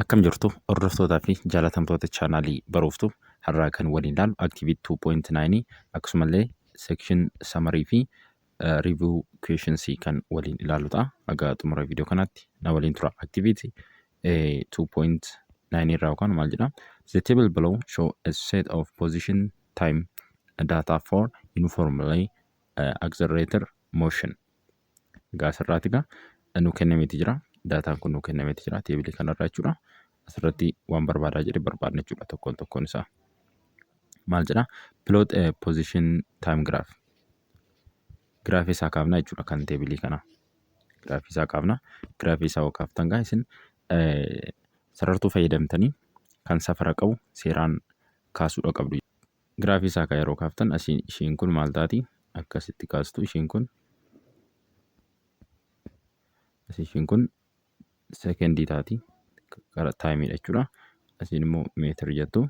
Akkam jirtu hordoftootaa fi jaalatamtoota chaanaalii baruuftu? Har'aa kan waliin ilaallu activity 2.9, akkasumallee section summary fi review questions kan waliin ilaallu ta'a. Haga xumura viidiyoo kanaatti na waliin tura. Activity 2.9 irraa yookaan maal jedha? The table below show a set of position time data for uniformly accelerated motion. Egaa asirraati egaa nu kennameeti jira. Daataan kun nu kennameeti jira teebilii kanarraa jechuudha. Asirratti waan barbaadaa jedhe barbaadna jechuudha tokkoon tokkoon isaa. Maal jedha? Plot a position time graph. Giraafii isaa kaafna jechuudha kan teebilii kanaa. Giraafii isaa kaafna. Giraafii isaa yoo kaaftan gaa isin sarartuu fayyadamtanii kan safara qabu seeraan kaasuudha qabdu. Giraafii isaa kan yeroo kaaftan asii ishiin kun maal taati? Akkasitti kaastu. Ishiin kun asii, ishiin kun sekendii taati. Gara timeiidha jechuudha. Asiin immoo meetira jettu,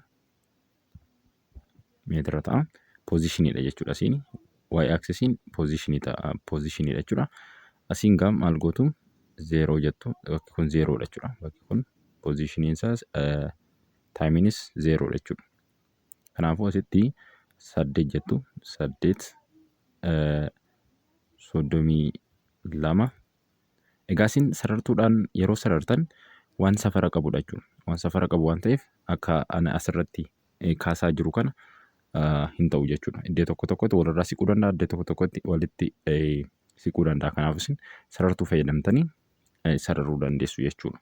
meetira ta'a. Positioniidha jechuudha asiin. Y axisiin positionii ta'a, positioniidha jechuudha. Asiin gaa maal gootu? Zeeroo jettu. Bakki kun zeeroodha jechuudha. Bakki kun positioniin isaas timeiinis zeeroodha jechuudha. Kanaafuu asitti 8 jettu, 8 32. Egaa isin sarartuudhaan yeroo sarartan waan safara qabudha jechuudha. Waan safara qabu waan ta'eef akka ani asirratti kaasaa jiru kana hin ta'u jechuudha. Iddoo tokko tokkotti walirraa siquu danda'a, iddoo tokko tokkotti walitti siquu danda'a. Kanaaf isin sarartuu fayyadamtanii sararuu dandeessu jechuudha.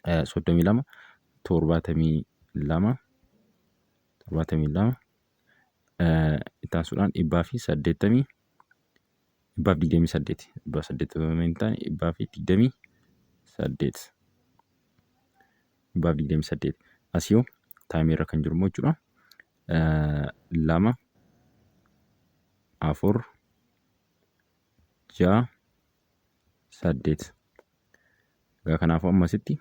32, 72, 72, itti aansuudhaan 180, 128, 180 hin taane, 128, 128. Asii hoo timeii irra kan jiru immoo jechuudha. 2, 4, 6, 8. Egaa kanaafuu ammasitti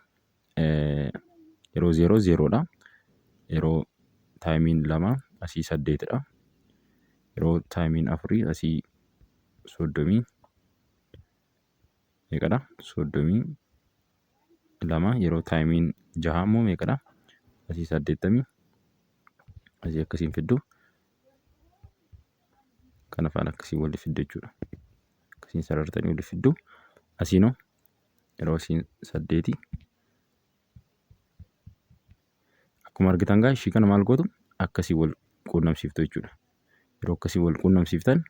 yeroo zeeroo zeeroodha. Yeroo timeiin 2 asii saddeetidha. Yeroo timeiin afurii asii 30 meeqadha? 32. Yeroo timeiin jaha immoo meeqadha? Asii 80, asii akkasiin fiddu. Kana afaan akkasii walitti fiddu jechuudha. Akkasiin sarartanii walitti fiddu. Asiinoo yeroo asiin saddeeti. Akkuma argitan gaa ishii kana maal gootu? Akkasii wal quunnamsiiftu jechuudha. Yeroo akkasii wal quunnamsiiftan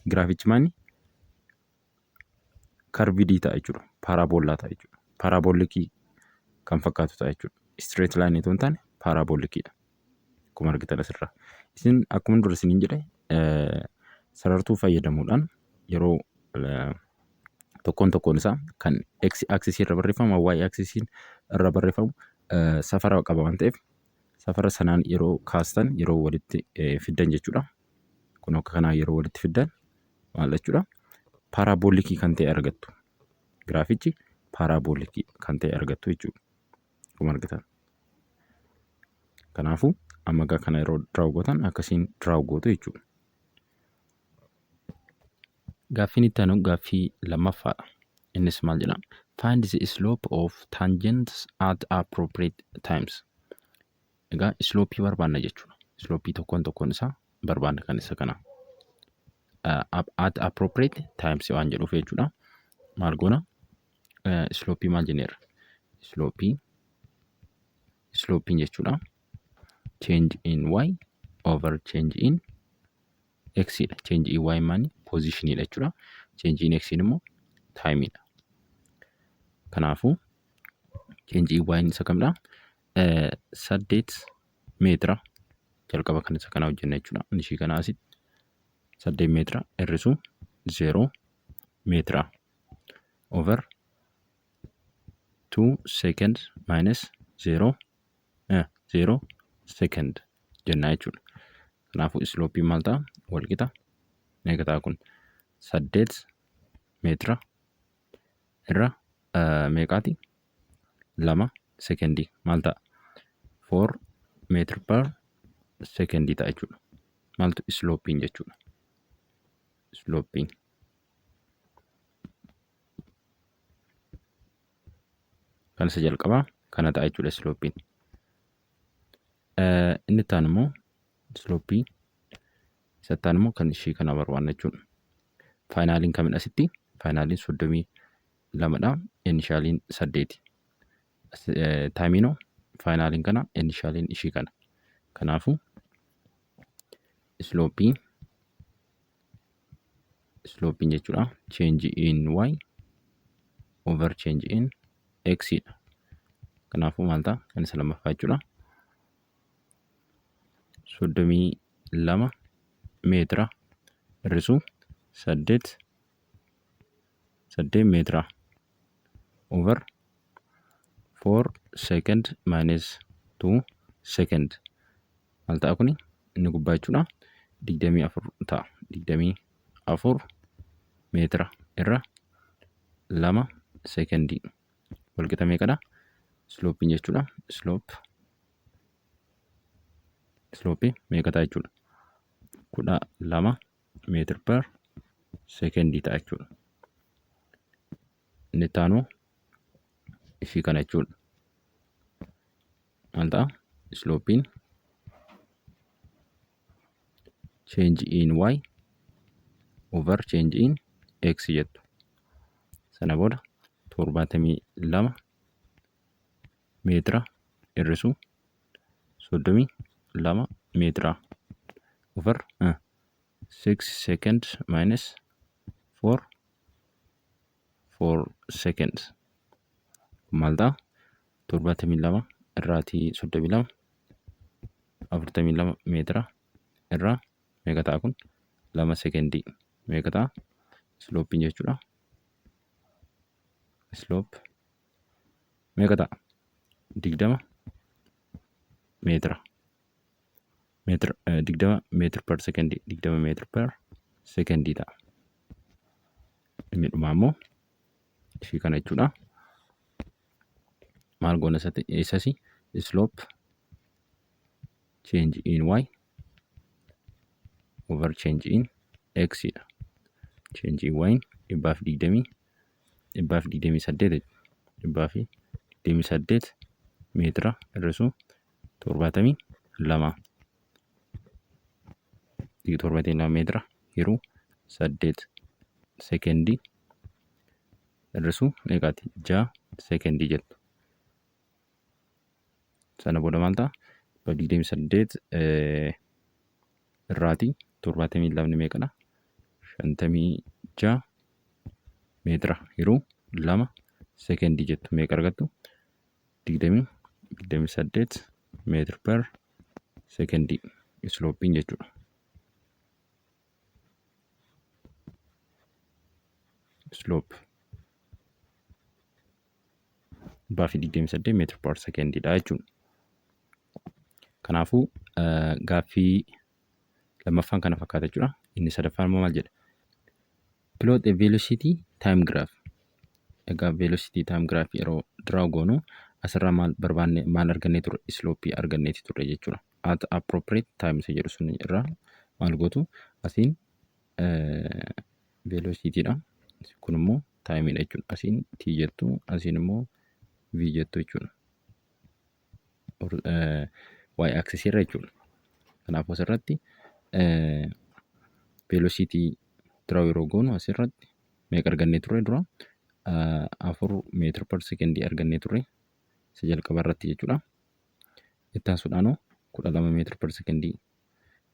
giraafichi maali? Curvedii ta'a jechuudha. Paaraabollaa ta'a jechuudha. Parabolicii kan fakkaatu ta'a jechuudha. Straight lineii otoo hin taane paraboliciidha. Akkuma argitan asirraa. Isin akkuma dura isiniin jedhe sarartuu fayyadamuudhaan yeroo tokkoon tokkoon isaa kan x axisii irra barreeffamu, y axisiin irra barreeffamu safara qaba waan ta'eef safara sanaan yeroo kaastan, yeroo walitti fiddan jechuudha. Kun akka kanaa yeroo walitti fiddan maal jechuudha? Parabolicii kan ta'e argattu. Giraafichi parabolicii kan ta'e argattu jechuudha. Akkuma argitan. Kanaafuu amma egaa kana yeroo draw gootan akkasiin draw gootu jechuudha. Gaaffiin itti aanu gaaffii lammaffaadha. Innis maal jedha? Find the slope of tangents at appropriate times. Egaa slopeii barbaanna jechuudha. Slopeii tokkoon tokkoon isaa barbaanna kan isa kana. At appropriate times waan jedhuuf jechuudha. Maal goona? Slopeii maal jenneerra? Slopeiin jechuudha. Change in y over change in x dha. Change in y maali? Positioniidha jechuudha. Change in x immoo timeiidha. Kanaafuu change in y isa kamidha? 8 meetira jalqaba kan isa kana hojjenna jechuudha. Ishii kana asitti 8 meetira hir'isuu 0 meetira over 2 second minus 0 0 second jennaa jechuudha. Kanaafuu slopeiin maal ta'a? Walqixa meeqa ta'a kun? 8 meetira irra meeqaati? 2 sekendii maal ta'a? 4 meter per secondii ta'a jechuudha. Maaltu? Slopeiin jechuudha. Slopeiin. Kan isa jalqabaa Kana ta'a jechuudha slopeiin. Inni itti aanu immoo slopeii isa itti aanu immoo kan ishii kana barbaanna jechuudha. Finaliin kamidha asitti? Finaliin 32dha. Initialiin 8. Timeiinoo finaliin kana, initialiin ishii kana. Kanaafuu slopeiin jechuudha change in y over change in x dha. Kanaafuu maal ta'a? Kan isa lammaffaa jechuudha. 32 meetira hir'isuu 8 meetira over 4 second minus 2 second maal ta'a kuni? Inni gubbaa jechuudha, 24 ta'a. 24 meetira irra 2 sekendii walqixa meeqadha? Slopeiin jechuudha. Slopeii meeqa ta'a jechuudha? 12 meter per sekendii ta'a jechuudha. Inni itti aanu ishii kana jechuudha. Maal ta'a? Slopeiin change in y over change in x jettu. Sana booda 72 meetira hir'isuu 32 meetira over 6 second minus 4 4 seconds maal ta'a? 72 irraatii 32, 42 meetira irraa meeqa ta'a kun? 2 sekendii meeqa ta'a? Slopeiin jechuudha. Slope meeqa ta'a? 20 meetira. Meetira 20 meter per sekendii, 20 meter per sekendii ta'a. Inni dhumaa immoo ishii kana jechuudha. Maal goona isas? Slope change in y over change in x dha. Change in y 128, 128 meetira hir'isuu 72, 72 meetira hiruu 8 sekendii hir'isuu meeqaati? 6 sekendii jettu. Sana booda maal ta'a? 128 irraatii 72 meeqadha? 56 meetira hiruu 2 sekendii jettu. Meeqa argattu? 28 meter per sekendii slopeiin jechuudha. Slope 128 meter per sekendiidha jechuudha. Kanaafuu gaaffii lammaffaan kana fakkaata jechuudha. Inni sadaffaan immoo maal jedha? Plot a velocity time graph. Egaa velocity time graph yeroo draw goonu asirraa maal barbaanne, maal argannee turre? Slopeii arganneeti turre jechuudha. At appropriate time isa jedhu sun irraa maal gootu? Asiin velocitydha. Kun immoo timeiidha jechuudha. Asiin t jettu, asiin immoo v jettu jechuudha. Y axis irra jechuudha. Kanaafuu asirratti velocity draw yeroo goonu asirratti meeqa argannee turre dura? 4 meter per sekendii argannee turre isa jalqaba irratti jechuudha. Itti aansuudhaan 12 meter per sekendii,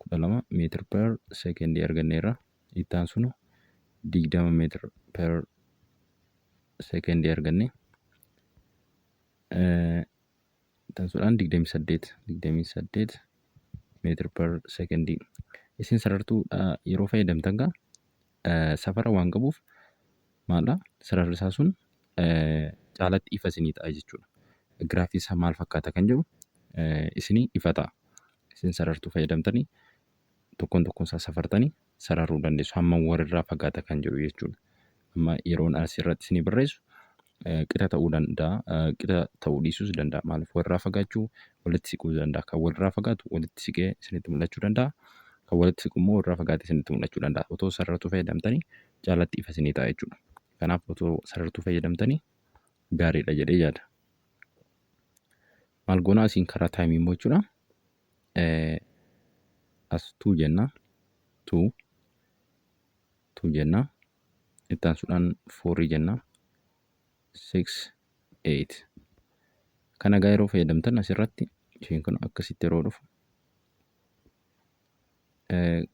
12 meter per sekendii arganneerra. Itti aansuun 20 meter per sekendii arganne. Itti aansuudhaan 28, 28 meter per sekendii. Isin sarartuu yeroo fayyadamtan gaa safara waan qabuuf maaldha, sararri isaa sun caalatti ifa isinii ta'a jechuudha. Giraafii isaa maal fakkaata kan jedhu isinii ifa ta'a. Isin sarartuu fayyadamtanii tokkoon tokkoon isaa safartanii sararuu dandeessu. Hamma walirraa fagaata kan jedhu jechuudha. Amma yeroon asirratti isinii barreessu qixa ta'uu danda'a, qixa ta'uu dhiisuus danda'a. Maaliif walirraa fagaachuu, walitti siquu danda'a. Kan walirraa fagaatu walitti siqee isinitti mul'achuu danda'a. Kan walitti siqu immoo walirraa fagaatee isinitti mul'achuu danda'a. Otoo sarartuu fayyadamtanii caalatti ifa isinii ta'a jechuudha. Kanaaf otoo sarartuu fayyadamtanii gaariidha jedhee yaada. Maal goonaa asiin karaa timeii immoo jechuudha. As 2 jenna. 2 2 jenna. Itti aansuudhaan 4 jenna. 6 8. Kana egaa yeroo fayyadamtan asirratti isheen kun akkasitti yeroo dhufu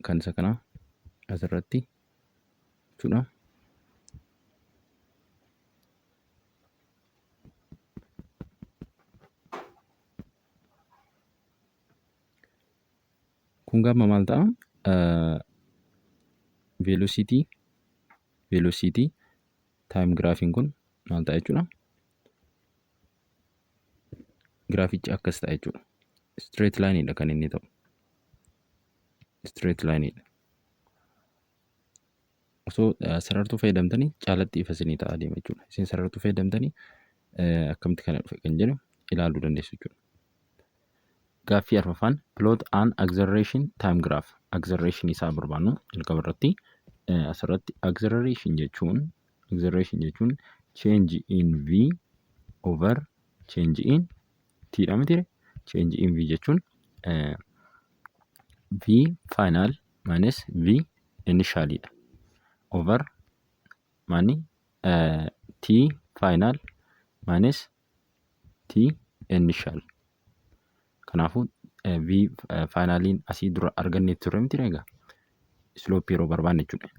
kan isa kanaa asirratti jechuudha. Kun gama maal ta'a? Velocity time graphiin kun maal ta'a jechuudha? Giraafichi akkas ta'a jechuudha. Straight line dha kan inni ta'u. Straight line dha. Osoo sarartuu fayyadamtanii caalatti ifa isinii ta'a deema jechuudha. Isin sarartuu fayyadamtanii akkamitti kana dhufe kan jedhu ilaaluu dandeessu jechuudha. Gaaffii arfaffaan, plot an acceleration time graph. Acceleration isaa barbaannu jalqaba irratti asirratti acceleration jechuun change in v over change in t dha miti? Change in v jechuun v final minus v initial dha. Over maani t final minus t initial. Kanaafuu v finaliin asii dura argannee turre miti egaa? Slopeii yeroo barbaanne jechuudha.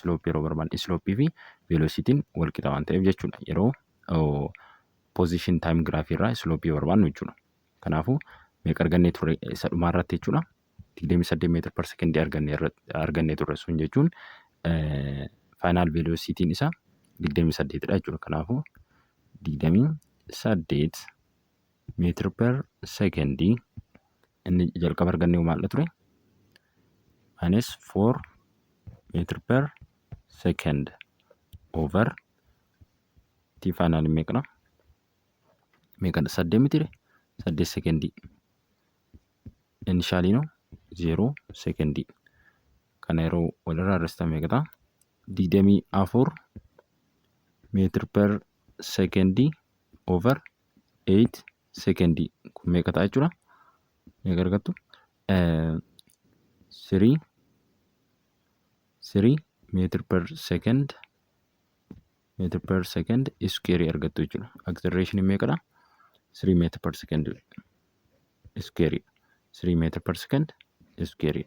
Slopeii yeroo barbaanne, slopeii fi velocityn wal qixa waan ta'eef jechuudha. Yeroo position time graphii irraa slopeii barbaannu jechuudha. Kanaafuu meeqa argannee turre isa dhumaa irratti jechuudha? 28 meter per secondii argannee turre. Sun jechuun final velocityn isaa 28 dha jechuudha. Kanaafuu 28 meter per secondii inni jalqaba arganne maal ture? Minus 4 meter per second over t final meeqadha? Meeqadha? 8 miti? 8 sekendii. Initialiin 0 sekendii. Kana yeroo walirraa hir'istan meeqa ta'a? 24 meter per secondii over 8 sekendii. Kun meeqa ta'a jechuudha? Meeqa argattu? 3 3 meter per second, meter per second square argattu jechuudha. Acceleration meeqadha? 3 meter per second square. 3 meter per second square.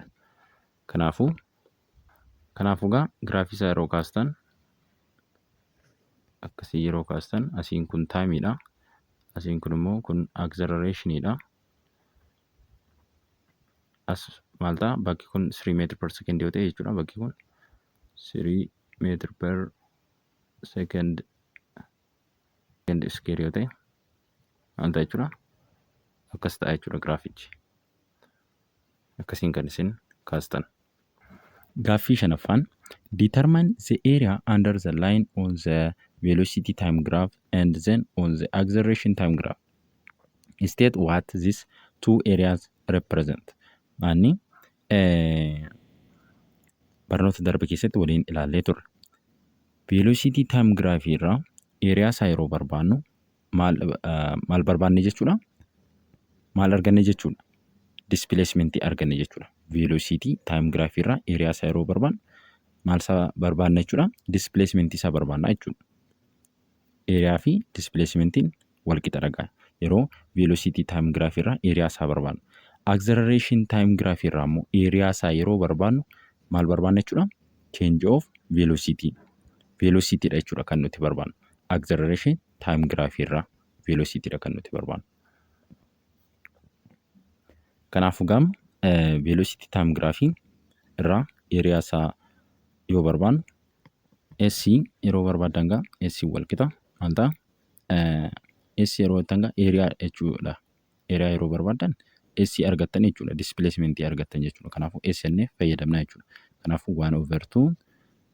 Kanaafuu gaa giraafii isaa yeroo kaastan, akkasii yeroo kaastan, asiin kun timeiidha. Asiin kun immoo kun accelerationidha. As maal ta'a? Bakki kun 3 meter per second yoo ta'e jechuudha. Bakki kun 3 meter per second square yoo ta'e maal ta'a jechuudha? Akkas ta'a jechuudha giraafichi. Akkasiin kan isin kaastan. Gaaffii shanaffaan, determine the area under the line on the velocity time graph and then on the acceleration time graph. State what these two areas represent. Maanni barnoota darbe keessatti waliin ilaallee turre. Velocity time graph irraa area isaa yeroo barbaannu maal barbaanne jechuudha? Maal arganne jechuudha? Displacement arganne jechuudha. Velocity time graph irraa area isaa yeroo barbaannu maal isaa barbaanna jechuudha? Displacement isaa barbaanna jechuudha. Area fi displacementiin wal qixa dhagaa. Yeroo velocity time graph irraa area isaa barbaannu. Acceleration time graph irraa immoo area isaa yeroo barbaannu maal barbaanna jechuudha? Change of velocity. Velocity dha jechuudha kan nuti barbaannu. Acceleration time graph irraa velocity dha kan nuti barbaannu. Kanaafuu gama velocity time graph irraa area isaa yoo barbaannu, S yeroo barbaaddan gaa S wal qixa maal ta'a? S yeroo jettan gaa area jechuudha. Area yeroo barbaaddan S argattan jechuudha. Displacement argattan jechuudha. Kanaafuu S jennee fayyadamna jechuudha. Kanaafuu 1 over 2,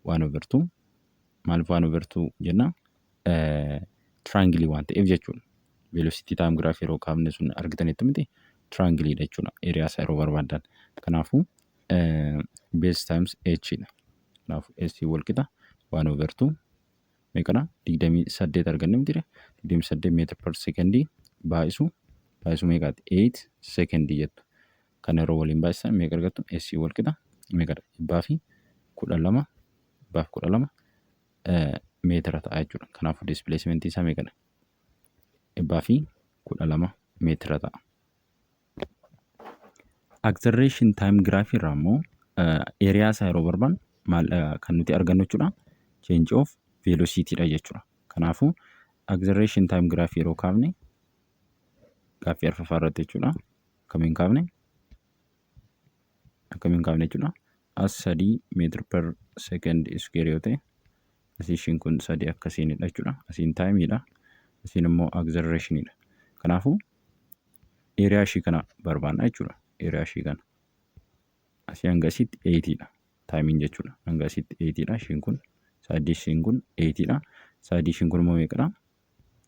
1 over 2. Maaliif 1 over 2 jenna? Triangle waan ta'eef jechuudha. Velocity time graph yeroo kaafne sun argitanitti miti? Triangle dha jechuudha. Area isaa yeroo barbaaddan. Kanaafuu base times h dha. Kanaafuu S wal qixa 1 over 2 meeqadha? 28 arganne miti? 28 meter per secondii baay'isu Baay'isuu meeqaati? 8 sekendii jettu. Kana yeroo waliin baay'isan meeqa argattu? S wal qixa meeqadha? 112, 112 meetira ta'a jechuudha. Kanaafuu displacement isaa meeqadha? 112 meetira ta'a. Acceleration time graph irraa immoo area isaa yeroo barbaannu maal kan nuti argannu jechuudha? Change of velocity dha jechuudha. Kanaafuu acceleration time graph yeroo kaafne, gaaffii arfaffaa irratti jechuudha. Akkamiin kaafne? Akkamiin kaafne jechuudha? As 3 meter per second square yoo ta'e, asii ishiin kun sadii akkasiinidha jechuudha. Asiin timeiidha. Asiin immoo accelerationidha. Kanaafuu area ishii kana barbaanna jechuudha. Area ishii kana. Asii hanga asitti 8dha. Timeiin jechuudha. Hanga asitti 8dha. Ishiin kun sideii ishiin kun 8dha. Sideii ishiin kun immoo meeqadha?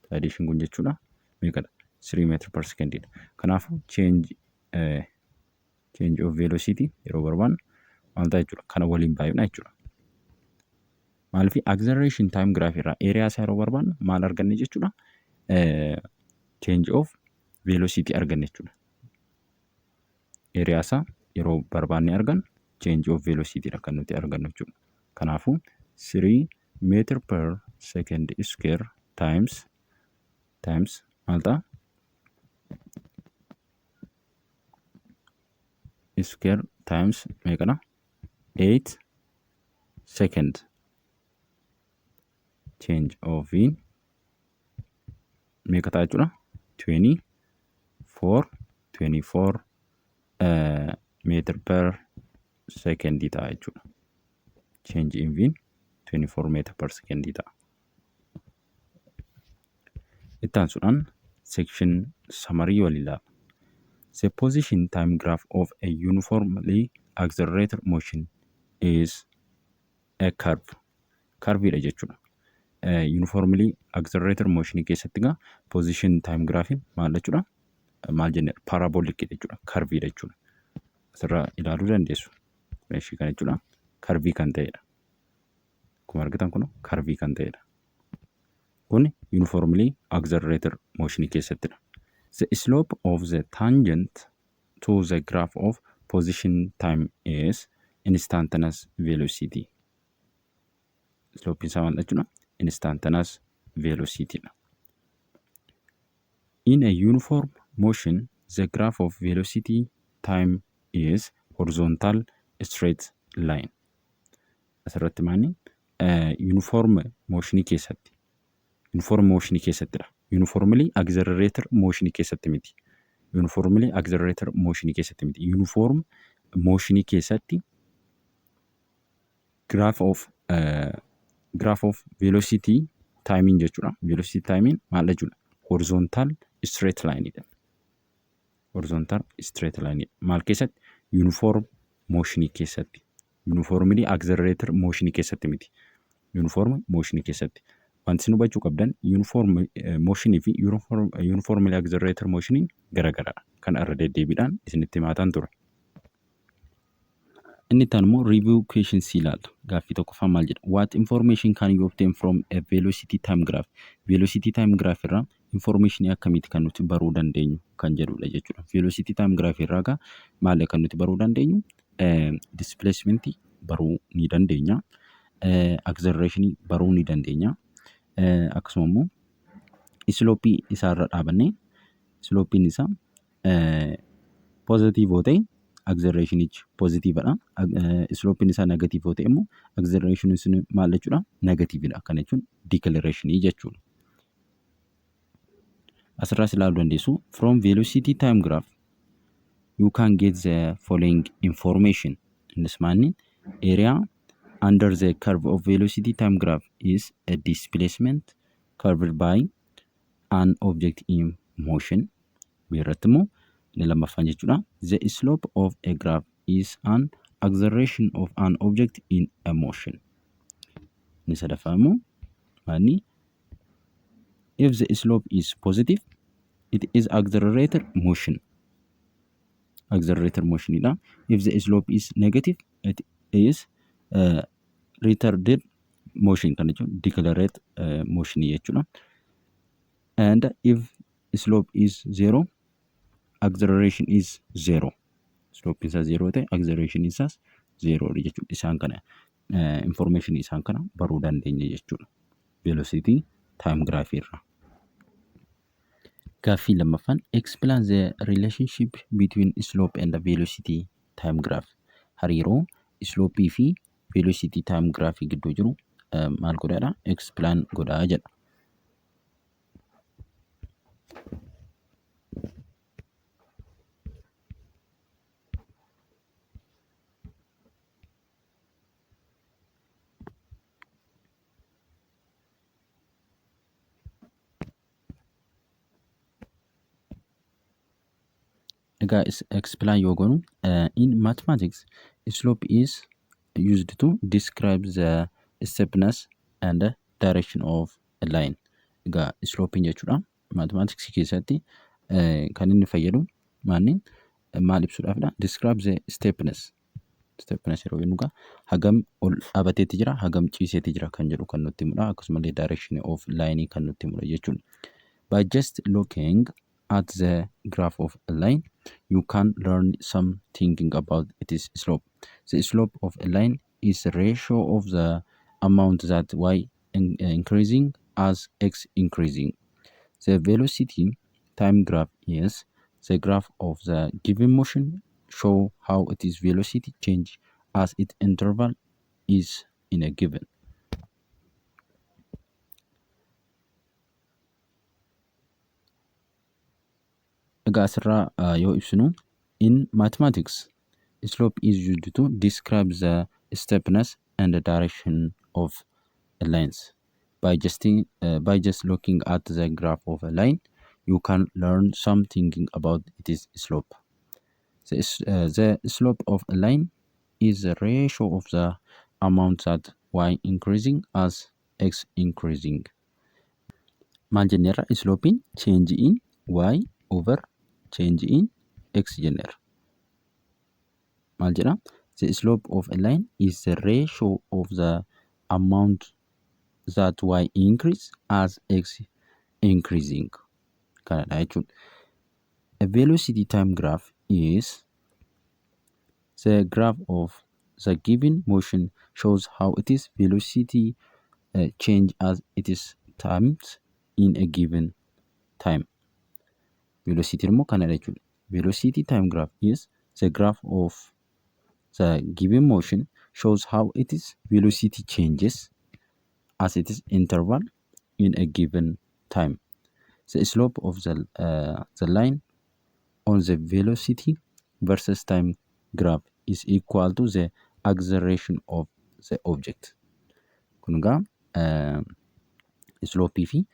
Sideii ishiin kun jechuudha meeqadha? 3 meter per secondidha. Kanaafuu change of velocity yeroo barbaannu maal ta'a jechuudha? Kana waliin baay'ifna jechuudha. Maaliif? Acceleration time graph irraa area isaa yeroo barbaannu maal arganne jechuudha? Change of velocity arganne jechuudha. Area isaa yeroo barbaanne argannu change of velocity dha kan nuti argannu jechuudha. Kanaafuu 3 meter per second square times maal ta'a? Square times meeqadha? 8 second. Change of v meeqa ta'a jechuudha? 24, 24 meter per second ta'a jechuudha. Change in v 24 meter per second ta'a. Itti aansuudhaan section summary waliin ilaalla. The position time graph of a uniformly accelerated motion is a curve. Curveidha jechuudha. Uniformly accelerated motion keessatti egaa position time graphiin maal jechuudha? Maal jennee? Parabolic jechuudha. Curveidha jechuudha. Asirraa ilaaluu dandeessu. Ishii kana jechuudha. Curveii kan ta'edha. Akkuma argitan kun curveii kan ta'edha. Kun uniformly accelerated motion keessattidha. The slope of the tangent to the graph of position time is instantaneous velocity. Slope isaa maal jechuudha? Instantaneous velocity dha. In a uniform motion, the graph of velocity time is horizontal straight line. Asirratti maani? Uniform motionii keessatti. Uniform motionii keessattidha. Uniformly accelerated motionii keessatti miti. Uniformly accelerated motionii keessatti miti. Uniform motionii keessatti graph of velocity timeiin jechuudha. Velocity timeiin maal jechuudha? Horizontal straight line dha. Horizontal straight line maal keessatti? Uniform motionii keessatti. Uniformly accelerated motionii keessatti miti. Uniform motionii keessatti. Wanti isin hubachuu qabdan, uniform motionii fi uniformly accelerated motioniin garagaradha. Kan irra deddeebiidhaan isinitti himaataan ture. Inni itti aanu immoo review questions ilaalla. Gaaffii tokkoffaan maal jedha? What information can you obtain from a velocity time graph? Velocity time graph irraa information akkamiiti kan nuti baruu dandeenyu kan jedhudha jechuudha. Velocity time graph irraa egaa maal kan nuti baruu dandeenyu? Displacement baruu ni dandeenya. Acceleration baruu ni dandeenya. Akkasuma immoo slopeii isaarra dhaabannee, slopeiin isaa positive yoo ta'e accelerationichi positivedha. Slopeiin isaa negative yoo ta'e immoo accelerationiin sun maal jechuudha? Negativedha. Kana jechuun decelerationii jechuudha. Asirraas ilaaluu dandeessu. From velocity time graph you can get the following information. Innis maanni? Area under the curve of velocity time graph is a displacement covered by an object in motion. Irratti immoo inni lammaffaan jechuudha. The slope of a graph is an acceleration of an object in a motion. Inni sadaffaan immoo maanni? If the slope is positive, it is accelerated motion. Accelerated motion dha. If the slope is negative, it is retarded motion, kan jechuun decelerate motion jechuudha. And if slope is zero, acceleration is zero. Slope isaa zero ta'e acceleration isaas zero dha jechuudha. Isaan kana information isaan kana baruu dandeenya jechuudha. Velocity time graph irraa. Gaaffii lammaffaan, explain the relationship between slope and the velocity time graph. Hariiroo slope fi velocity time graph gidduu jiru maal godhaadha? Explain godhaa jedha. Egaa explain yoo goonu, in mathematics slope is used to describe the steepness and the direction of a line. Egaa sloping jechuudha. Mathematics keessatti kan inni fayyadu maanni maal ibsuudhaafidha? Describe the steepness. Steepness yeroo jennu egaa hagam ol dhaabateetti jira, hagam ciiseetti jira kan jedhu kan nutti himudha. Akkasumallee direction of line kan nutti himudha jechuudha. By just looking at the graph of a line, you can learn some thinking about its slope. The slope of a line is the ratio of the amount that y increasing as x increasing. The velocity time graph is the graph of the given motion show how its velocity change as its interval is in a given. Egaa asirraa yoo ibsinu, in mathematics slope is used to describe the steepness and the direction of a lines. By just looking at the graph of a line, you can learn something about its slope. The slope of a line is the ratio of the amount that y increasing as x increasing. Maal jenneerra? Slopeiin change in y over change in x jenneerra. Maal jedha? The slope of a line is the ratio of the amount that y increase as x increasing. Kanadha jechuudha. A velocity time graph is the graph of the given motion shows how its velocity change as it is times in a given time. Velocity immoo kanadha jechuudha. Velocity time graph is the graph of the given motion shows how its velocity changes as its interval in a given time. The slope of the line on the velocity versus time graph is equal to the acceleration of the object. Kun egaa slope fi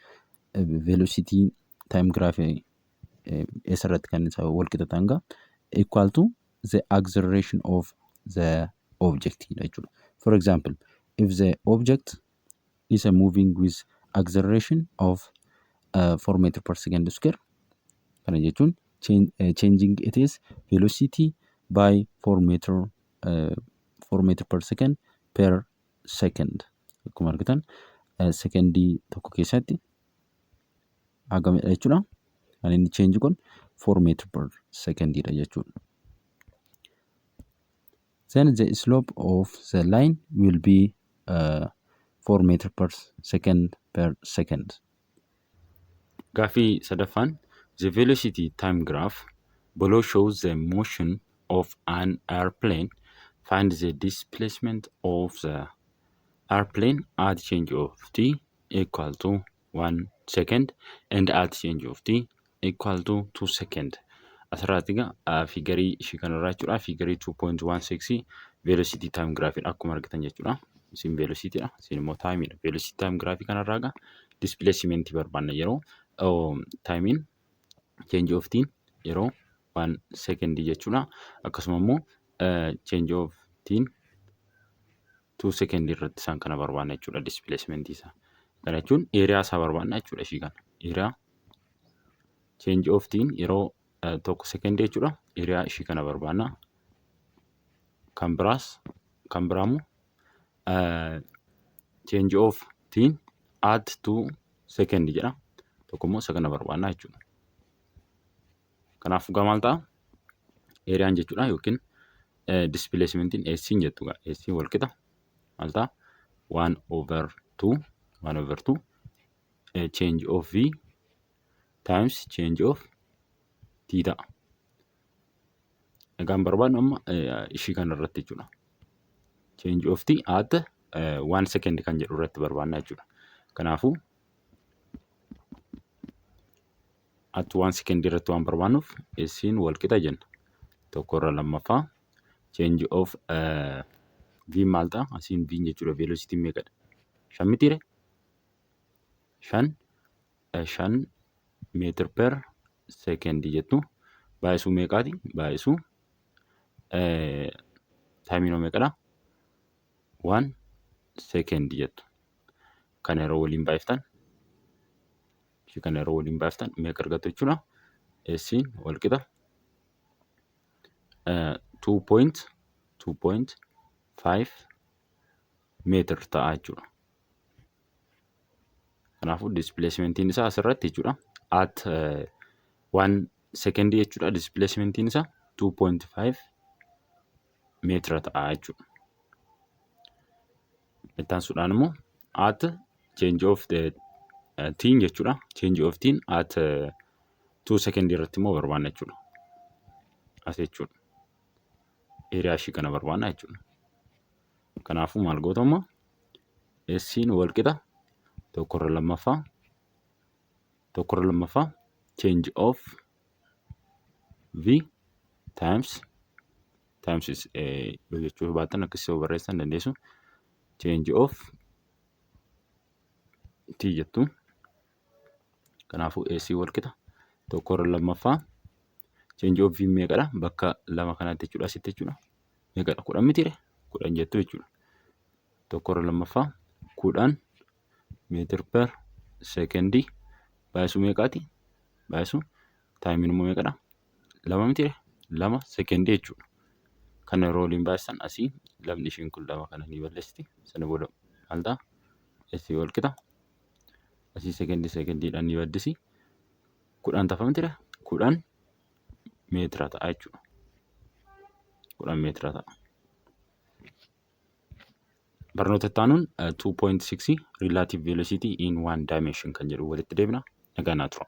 velocity time graph eessarratti kan isa wal qixa ta'an egaa equal to the acceleration of the object jechuudha. For example, if the object is a moving with acceleration of 4 meter per second square, kana jechuun changing its velocity by 4 meter per second per second. Akkuma argitan sekendii tokko keessatti hagamidha jechuudha. Kan inni change kun 4 meter per secondidha jechuudha. Then the slope of the line will be 4 meter per second per second. Gaaffii sadaffaan, the velocity time graph below shows the motion of an airplane. Find the displacement of the airplane at change of t equal to 1 second and at change of t equal to 2 second. Asirraatti egaa figureii ishii kanarraa jechuudha. Figureii 2.16 velocity time graph akkuma argitan jechuudha. Isin velocity dha. Isin immoo time dha. Velocity time graph kanarraa egaa displacement barbaanna yeroo timeiin change of t yeroo 1 second jechuudha. Akkasuma immoo change of t 2 second irratti isaan kana barbaanna jechuudha displacement isaa. Kana jechuun area isaa barbaanna jechuudha ishii kana. Area change of t yeroo 1 second jechuudha. Area ishii kana barbaanna. Kan biraas kan biraamu change of t at 2 second jedha. Tokko immoo isa kana barbaanna jechuudha. Kanaafuu gaa maal ta'a? Areaan jechuudha yookiin displacementiin S jettu gaa S wal qixa maal ta'a? 1 over 2, 1 over 2 change of V times change of T ta'a. Egaan barbaadnu amma ishii kana irratti jechuudha. Change of T at 1 second kan jedhu irratti barbaadna jechuudha. Kanaafuu at 1 second irratti waan barbaannuuf S'n wal qixa jenna. Tokko irra lammaffaa change of V maal ta'a? Asiin V jechuudha. Velocity meeqadha? 5 mitiire? 5, 5 meter per second jettu. Baay'isuu meeqaati? Baay'isuu timeiin meeqadha? 1 second jettu. Kana yeroo waliin baay'iftan, ishii kana yeroo waliin baay'iftan meeqa argattu jechuudha? S'n wal qixa 2.2.5 meter ta'a jechuudha. Kanaafuu displacementiin isaa asirratti jechuudha. At 1 second jechuudha. Displacementiin isaa 2.5 meetira ta'a jechuudha. Itti aansuudhaan immoo at change of the t jechuudha. Change of t at 2 second irratti immoo barbaanna jechuudha. As jechuudha. Area ishii kana barbaanna jechuudha. Kanaafuu maal goota amma? S'n wal qixa tokkorra lammaffaa, tokkorra lammaffaa change of V times jechuu baattan akkasii yoo barreessan dandeessu. Change of T jettu. Kanaafuu S wal qixa tokkorra lammaffaa change of V meeqadha? Bakka lama kanaatti jechuudha, asitti jechuudha. Meeqadha? 10 mitiire? 10 jettu jechuudha. Tokkorra lammaffaa 10 meter per secondii baay'isuu meeqaati? Baay'isuu timeiin immoo meeqadha? 2 mitiire? 2 secondii jechuudha. Kana yeroo waliin baay'isan asii lamni ishiin kun lama kana ni balleessiti. Sana booda maal ta'a? S wal qixa. Asii secondii secondiidhaan ni baddisi. 10 tafa mitiire? 10 meetira ta'a jechuudha. 10 meetira ta'a. Barnoota itti aanuun 2.6 relative velocity in one dimension kan jedhu walitti deebina. Nagaan naa tura.